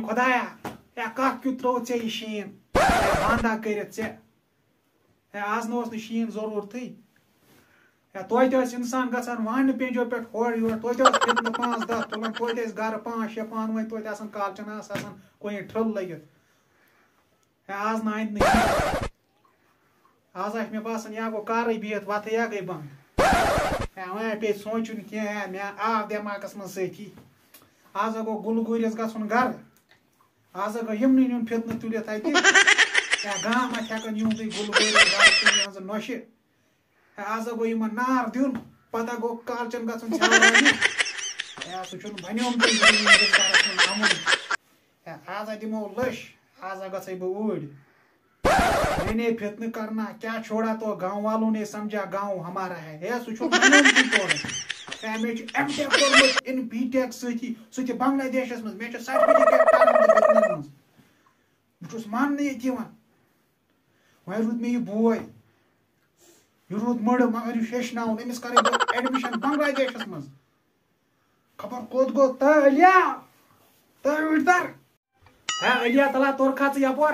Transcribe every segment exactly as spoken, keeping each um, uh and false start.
خۄدایا، ہے کَتھ کیُتھ ترٛوو ژےٚ یہِ شیٖن؟ ہے بندا کٔرِتھ ژےٚ۔ ہے آز نہٕ اوس نہٕ شیٖن ضروٗرتھٕے۔ ہے توتہِ ٲسۍ اِنسان گژھان وانہِ پینجو پٮ۪ٹھ ہورٕ یورٕ، توتہِ اوس فِتنہٕ پانٛژھ دَہ تُلان، توتہِ ٲسۍ گَرٕ پانٛژھ شےٚ پانہٕ ؤنۍ، توتہِ آسان کالچَن آسہٕ آسان کُنہِ ٹھٔل لٔگِتھ۔ ہے آز نہٕ اَتہِ نہٕ کِہیٖنۍ۔ آز آسہِ مےٚ باسان، یا گوٚو کارٕے بِہِتھ وَتھٕے یا گٔے بنٛد۔ ہے وۄنۍ پیٚیہِ سونٛچُن کینٛہہ، ہے مےٚ آو دٮ۪ماغَس منٛز سۭتی۔ آز ہا گوٚو گُلہٕ گوٗرِس گژھُن گَرٕ۔ آز ہا گوٚو یِمنٕے نیُن فِتنہٕ تُلِتھ اَتہِ۔ ہے گام اَتہِ ہٮ۪کَن یِہُنٛدُے گُلہٕ گوٗرِس گَرٕ تُلِتھ یِہٕنٛزٕ نۄشہِ۔ ہے آز ہا گوٚو یِمَن نار دیُن، پَتہٕ ہا گوٚو کالچَن گژھُن ژھٮ۪وراونہِ۔ ہے سُہ چھُنہٕ بَنیومتُے زٔمیٖن زٔمیٖندارَس منٛز اَمُن۔ ہے آز ہا دِمو لٔش، آز ہا گژھَے بہٕ اوٗرۍ۔ میں نے فتنہ کرنا کیا چھوڑا تو گاؤں والوں نے سمجھا گاؤں ہمارا ہے۔ ہے سُہ چھُ بنیومتُے تورٕ۔ ہے مےٚ چھُ ایم ٹیک کوٚرمُت ان بی ٹیک سۭتی، سُہ تہِ بنگلہ دیشَس منٛز۔ مےٚ چھُ سرٹیفکیٹ تَران تہٕ فتنَن منٛز۔ بہٕ چھُس ماننہٕ ییٚتہِ یِوان۔ وۄنۍ روٗد مےٚ یہِ بوے، یہِ روٗد مٔڑٕ، مگر یہِ چھُ ہیٚچھناوُن، أمِس کَرَے بہٕ ایڈمِشن بنگلہ دیشَس منٛز۔ خبر کوٚت گوٚو؟ تہٕ علیا، تہٕ وٕچھ در۔ ہے علیا تلا، تور کھژ یپور۔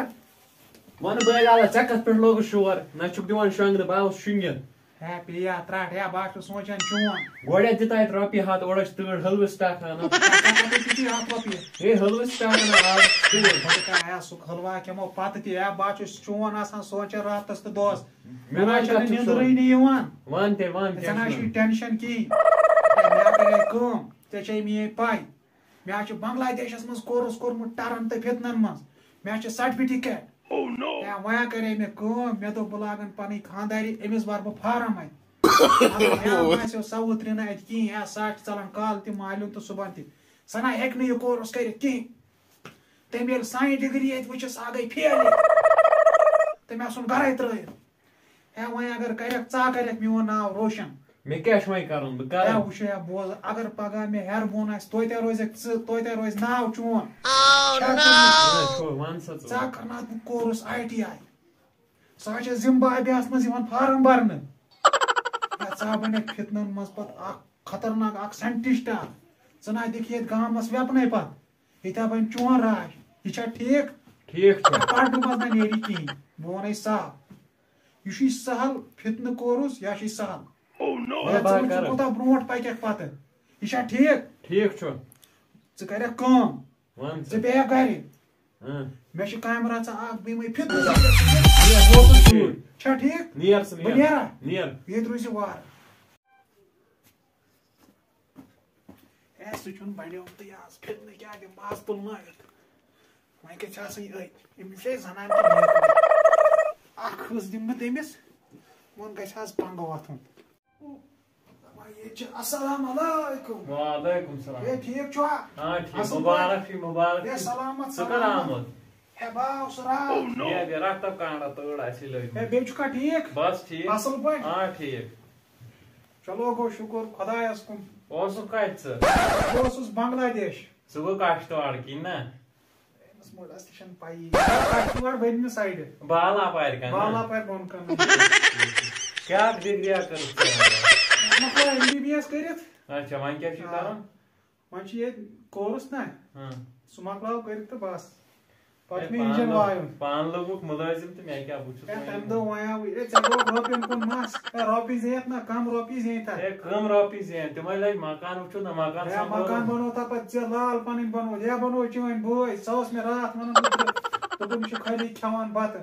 وَن بٲے لالا، ژےٚ کَتھ پٮ۪ٹھ لوگُس شور؟ نہ چھُکھ دِوان شۄنٛگنہٕ، بہٕ آوُس شۄنٛگِتھ۔ ہے پیا ترٛٹھ، ہے بہٕ ہا چھُس سونٛچان چون۔ گۄڈٕ دِتایَتھ رۄپیہِ ہَتھ، اورٕ ٲسۍ تۭر حٔلوٕ سٹاکھ اَنان۔ ژےٚ کَتہِ چھُے ہَتھ رۄپیہِ؟ ہے حٔلوٕ سٹاکھ اَنان آز تۭر۔ بہٕ تہِ کَرٕ ہے سُہ حٔلوا کھٮ۪مو پَتہٕ تہِ۔ ہے بہٕ ہا چھُس چون آسان سونٛچان راتَس تہٕ دۄہَس۔ مےٚ مےٚ نہ وَن چھَنہٕ کَتھ چھُ نیٚنٛدرٕے چون؟ نہٕ یِوان۔ وَن تہِ، وَن ژےٚ کیٛاہ نہ چھُ چھُے وَن؟ ٹٮ۪نشَن کِہیٖنۍ۔ ہے مےٚ ہا کَرے کٲم، ژےٚ چھے میٛٲنۍ پَے۔ مےٚ حظ چھُ بنگلہ دیشس منٛز کورس کوٚرمُت ٹرن تہٕ فتنن منٛز۔ مےٚ حظ چھِ سرٹیفکیٹ۔ Oh no! ہے، وۄنۍ حظ کَرے مےٚ کٲم، مےٚ دوٚپ بہٕ لاگن پنٕنۍ خانٛدارِ، أمِس بَرٕ بہٕ فارم اَتہِ۔ اگر مےٚ ما آسیو سوُتھ رِنہٕ اَتہِ کِہیٖنۍ، ہے، سَٹھ ژَلان کالہٕ تہِ مالیُن تہٕ صُبحن تہِ۔ سۄ نہ ہیٚکہِ نہٕ یہِ کورس کٔرِتھ کِہیٖنۍ۔ تٔمۍ ییٚلہِ سانہِ ڈگری ییٚتہِ وٕچھِ، سۄ گٔے فیل۔ تٔمۍ آسُن گرے ترٲیِتھ۔ ہے، وۄنۍ اگر کَرٮ۪کھ، ژٕ ہا کَرٮ۪کھ میون ناو روشن۔ مےٚ کیٛاہ چھُ وۄنۍ کَرُن؟ بہٕ کَرٕ۔ ہے، وٕچھ ہے، بوز، اگر پگاہ مےٚ ہٮ۪رٕ بۄن آسہِ، توتہِ روزٮ۪کھ ژٕ، توتہِ روزِ ناو چون۔ چھا ژےٚ نہ، چھُ، وَن سا ژٕ۔ ژٕ ہا کَرناوَتھ بہٕ کورس آی ٹی آی۔ سُہ ہا چھِ زِمبابویَس منٛز یِوان فارم بَرنہٕ۔ ہے، ژٕ ہا بَنَکھ فِتنَن منٛز پَتہٕ اَکھ خطرناک اَکھ ساینٹِسٹ اَکھ۔ ژٕ نہ دِکھ ییٚتہِ گامَس وٮ۪پنَے پَتہٕ۔ ییٚتہِ ہا بَنہِ چون راج۔ یہِ چھا ٹھیٖک؟ ٹھیٖک چھُ۔ ہے، پَرنہٕ منٛز نہ نیری کِہیٖنۍ۔ بہٕ وَنَے صاف۔ یہِ چھُے سہل، فتنہٕ کورُس، یا چھُے سہل۔ Oh no! ہے، ژٕ وَلہٕ بہٕ وٕچھ، ژٕ کَرٕ۔ کوٗتاہ برونٛٹھ پَکَکھ پَتہٕ۔ یہِ چھا ٹھیٖک؟ ٹھیٖک چھُ۔ ژٕ کَرَکھ کٲم۔ وَن ژٕ۔ ژٕ بیٚہہ گَرِ۔ اۭں۔ مےٚ چھِ کامہِ رَژھا اَکھ، بہٕ یِمَے فِتنہٕ۔ یہِ ووتُس توٗرۍ۔ چھا ٹھیٖک؟ نیر ژٕ، بہٕ نیر۔ نیرا؟ نیر۔ ییٚتہِ روٗزِ وارٕ۔ ہے، سُہ چھُنہٕ بنیومتُے آز۔ فِتنہٕ کیٛاہ دِمہٕ بہٕ آز تُلنٲوِتھ؟ وۄنۍ گژھِ آسٕنۍ أتھۍ۔ أمِس چھِ أسۍ زنان تہِ نیران۔ اکھ حصہٕ دِمہٕ بہٕ تٔمِس۔ وۄنۍ گژھِ آز پنٛگہٕ وۄتھُن۔ وۄنۍ ییٚتہِ چھِ، السلام علیکم۔ وعلیکم السلام۔ ہے، ٹھیٖک چھُوا؟ آ، ٹھیٖک۔ اَصٕل پٲٹھۍ؟ مُبارک چھُے، مُبارک ہے، چھُے۔ سلامت، ژٕ کر سلامت۔ آمُت؟ ہے، بہٕ آوُس راتھ۔ Oh no! ہے، بیٚیہِ رَٹھ تَو کانٛڈا تۭر آسی لٔگمٕژ۔ ہے، بیٚیہِ چھُکھا ٹھیٖک؟ بس ٹھیٖک۔ اَصٕل پٲٹھۍ؟ آ، ٹھیٖک۔ چلو، گوٚو شُکُر خۄدایَس کُن۔ اوسُکھ کَتہِ ژٕ؟ بہٕ اوسُس بنگلہ دیش۔ ژٕ گوٚو کشتواڑ کِنۍ نا؟ أمِس مُڈَس تہِ چھَنہٕ پَیی۔ کشتواڑ بٔنمہِ سایڈٕ۔ بالاپارِ کَنۍ نا؟ بالاپارِ بۄن کَنہِ۔ کیٛاہ ڈگریا کٔرٕتھ ژےٚ؟ مۄکلٲو ایم بی بی ایس کٔرِتھ۔ اچھا، وۄنۍ کیٛاہ چھُے آ۔ کَرُن؟ وۄنۍ چھُ ییٚتہِ کورس نا، ہاں۔ سُہ مۄکلاو کٔرِتھ تہٕ بس۔ پتہٕ ہے، چھُ مےٚ پانہٕ انجن لوٚگ-، وایُن۔ پانہٕ لوٚگُکھ مُلٲزِم تہٕ مےٚ کیٛاہ، بہٕ چھُس ہے، وۄنۍ تَمہِ دۄہ وۄنۍ آو، ہے، ژےٚ گوٚو رۄپین کُن مَس۔ ہے، رۄپیہِ زینتھ نا، کم رۄپیہِ زینتھ۔ ہے، کم رۄپیہِ زینتھ؟ تِمے لٔگۍ مکان وٕچھُن نا، مکان ہے، سنبھالُن۔ مکان بنوو تَتھ پتہٕ ژےٚ لال پنٕنۍ بنوو، ہے، بنوو چٲنۍ بٲے، سۄ ٲس مےٚ راتھ وَنان اوترٕ، دوٚپُن، یہِ چھُ خٲلی کھٮ۪وان بَتہٕ۔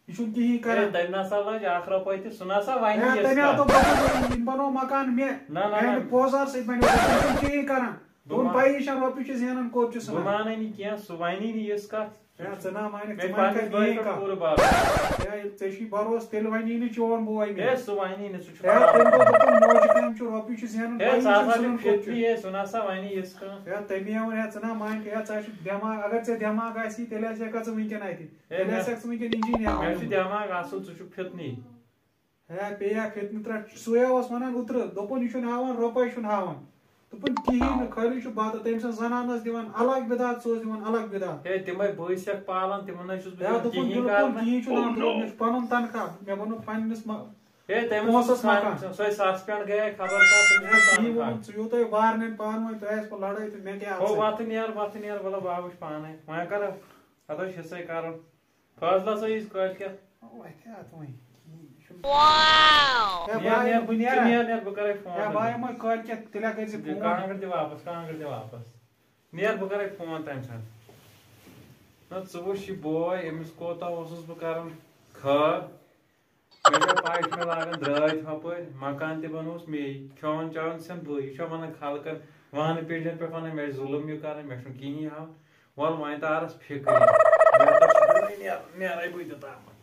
یہِ چھُنہٕ کِہیٖنۍ ہے، کران۔ تٔمۍ نہ سا لٔج اکھ رۄپے تہِ، سُہ نہ سا وَنہِ ہے، یِژھ تٔمۍ ہا کَتھ۔ دوٚپ، دوٚپُن، یِم بَنوو مکان مےٚ۔ نہ، نہ، میانہِ نہ۔ پوزار سۭتۍ بَنیو، تٔمۍ چھُنہٕ کِہیٖنۍ کران۔ بہٕ دوٚپُن، ما-، پَیی چھَنہٕ رۄپیہِ چھِ زینان، کوٚت چھِ بہٕ ژھٕنان۔ مانَے نہٕ کینٛہہ، سُہ وَنہِ نہٕ یِژھ کَتھ۔ ہے، ژٕ نہ مانکھ، مےٚ ژٕ چھُ مانکھ پننِس بٲے یی پٮ۪ٹھ کَتھ۔ پوٗرٕ بھروسہٕ۔ ہے، ژےٚ چھُے بھروسہٕ، تیٚلہِ وَنہِ نہٕ چون بوے مےٚ۔ ہے، سُہ وَنہِ نہٕ، سُہ چھُ ہے، تٔمۍ دوٚپ، دوٚپُن، موجہِ کامہِ چھُ رۄپیہِ چھِ زینان، ہے، پَیی ژٕ چھَنہٕ ہسا ژھٕنان چھُکھ کوٚت چھِ۔ فِتنہٕ، ہے، سُہ نہ سا وَنہِ یِژھ کَتھ۔ ہے، تٔمی ووٚن، ہے، ژٕ نہ مانکھ، ہے، ژٕ چھُکھ دٮ۪ماغ، اگر ژےٚ دٮ۪ماغ آسی، تیٚلہِ آسہِ ہا ژٕ وٕنکٮ۪ن اَتہِ۔ ہے، تیٚلہِ مےٚ، آسہِ ہا ژٕ وٕنکٮ۪ن engineer مےٚ چھُ بَنُن۔ دٮ۪ماغ اَصٕل، ژٕ چھُکھ فِتنٕے۔ ہے، پیٚیا فِتنہٕ ترٛٹھ، سُے اوس وَنان اوترٕ، دوٚپُن، یہِ چھُنہٕ ہاوان رۄپَے، چھُنہٕ ہاوان۔ دوٚپُن، کِہیٖنۍ نہٕ، خٲلی چھُ بَتہٕ۔ تٔمۍ سٕنٛز زَنان ٲس دِوان الگ بِدعت، سُہ اوس دِوان الگ بِدعت۔ ہے، تِمَے بٲے سٮ۪کھ پالان، تِمَن نہ چھُس بہٕ ہے، دِوان دوٚپُن، کِہیٖنۍ بِلکُل کرنہٕ۔ کِہیٖنۍ چھُنہٕ ہاوان۔ دوٚپُن، مےٚ چھُ پَنُن تنخواہ، مےٚ بَنوو پنٛنِس مَ-، ہے، تٔمِس پونٛسس اوس مکان۔ سۄے سسپینڈ گٔیے خبر کیٛاہ، تٔمِس اوس یی پانہٕ ووٚنُم، خبر۔ ژٕ یوٗتاے وارنِنۍ پانہٕ ؤنۍ، تۄہہِ آسہِ پَتہٕ لڑٲے تہٕ مےٚ کیٛاہ ہو، اَتھ سۭتۍ؟ وَتہٕ نیر، وَتہٕ نیر، وَلہٕ بہٕ وٕچھٕ پانے۔ وۄنۍ کر، اَتھ اوس حصے کرُن۔ فٲصلہٕ سا ییٖز کٲلۍ کٮ۪تھ۔ وۄتھِ اَتھ وۄنۍ۔ یہِ چھُنہٕ۔ ہے نیر، بھائی، نیر، بہٕ ژٕ نیرا؟ نیر، نیر، بہٕ کرے فون ہے بھائی، تٔمِس۔ وۄنۍ کٲلۍ کٮ۪تھ تیٚلہِ اگر ژٕ فون۔ کانٛگٕر دِ واپس، کانٛگٕر دِ واپس۔ نیر، بہٕ کرے فون تَمہِ ساتہٕ۔ نہ، ژٕ وٕچھ یہِ بوے، أمِس کوٗتاہ اوسُس بہٕ کران خٲر۔ مےٚ چھےٚ پَے، یہِ چھُ مےٚ لاگان درٛٲتۍ ہۄپٲرۍ، مکان تہِ بنووُس مے، کھٮ۪وان چٮ۪وان چھَم بٕے۔ یہِ چھُ وَنان خلقن، وانہٕ پیٖٹھٮ۪ن پٮ۪ٹھ وَنان، مےٚ چھُ ظُلُم یہِ کران، مےٚ چھُنہٕ کِہیٖنۍ ہاوان۔ وَل وۄنۍ تارَس فِکرِ، بہتر چھُ نیر-، نیرَے بٕے تہِ تامَتھ۔